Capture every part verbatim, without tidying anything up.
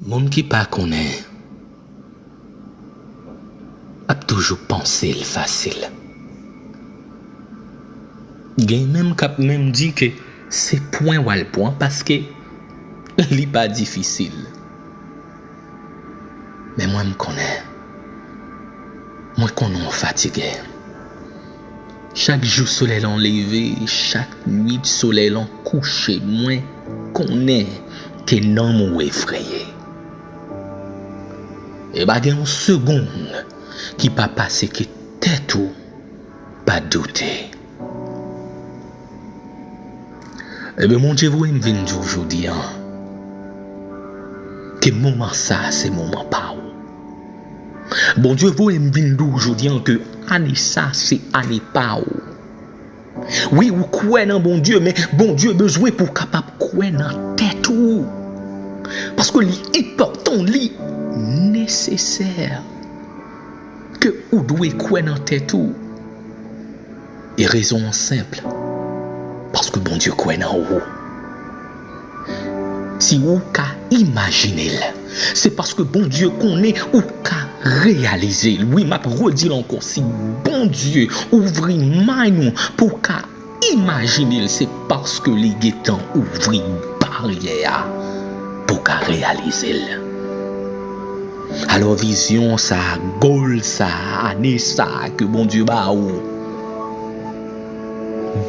Moun ki pa konnen ap toujou panse l fasil. Gen menm k ap menm di ke se pwen w al pran paske li pa difisil. Men mwen, m konnen. Mwen konnen w fatige. Chak jou solèy lan leve, chak nwit solèy lan kouche, mwen konnen ke nanm ou efreye. E pa gen yon segonn ki pa pase ke tèt ou pa doute. Ebyen, Bondye voye m vin di w jodi a ke moman sa a se moman pa w. Bondye voye m vin di w jodi a ke ane sa a se ane pa w. Wi, ou kwè nan Bondye, men Bondye bezwen pou w kapab kwè nan tèt ou. Paske li enpòtan, li nesesè ke ou dwe kwè nan tèt ou. E rezon an senp. Paske Bondye kwè nan ou. Si ou ka imajine l, se paske Bondye konnen ou ka reyalize l. Wi, m ap redi l ankò. Si Bondye ouvri mind ou pou w ka imajine l, se paske li gentan ouvri baryè a pou w ka reyalize l. Alò, vizyon sa, goal sa, ane sa ke Bondye ba ou,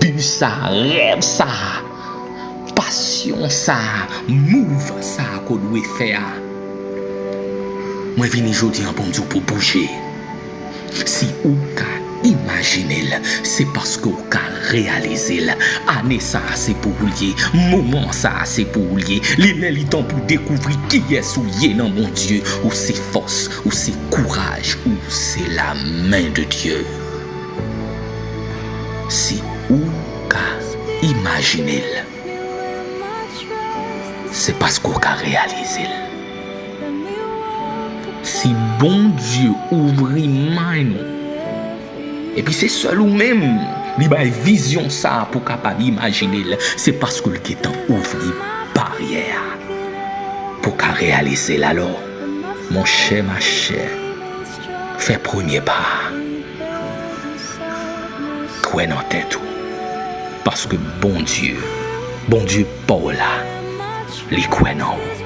bi sa, rèv sa, pasyon sa, move sa ke w dwe fè a, mwen vini jodi an pou m di w pou w bouje. Si ou ka imajine l, se paske ou ka reyalize l. Ane sa a se pou ou l ye, moman sa a se pou ou l ye. Li lè li tan pou dekouvri kiyès ou ye nan Bondye. Ou se fòs, ou se kouraj, ou se la men de Dye. Si ou ka imajine l, se paske ou ka reyalize l. Si Bondye ouvri mind ou, epi se sèl ou menm li bay vizyon sa a pou w kapab imajine l, se paske l gentan ouvri baryè a pou w ka reyalize l. Alò, monchè, machè, fè premye pa a. Kwè nan tèt ou. Paske Bondye, Bondye pa w la, li kwè nan ou.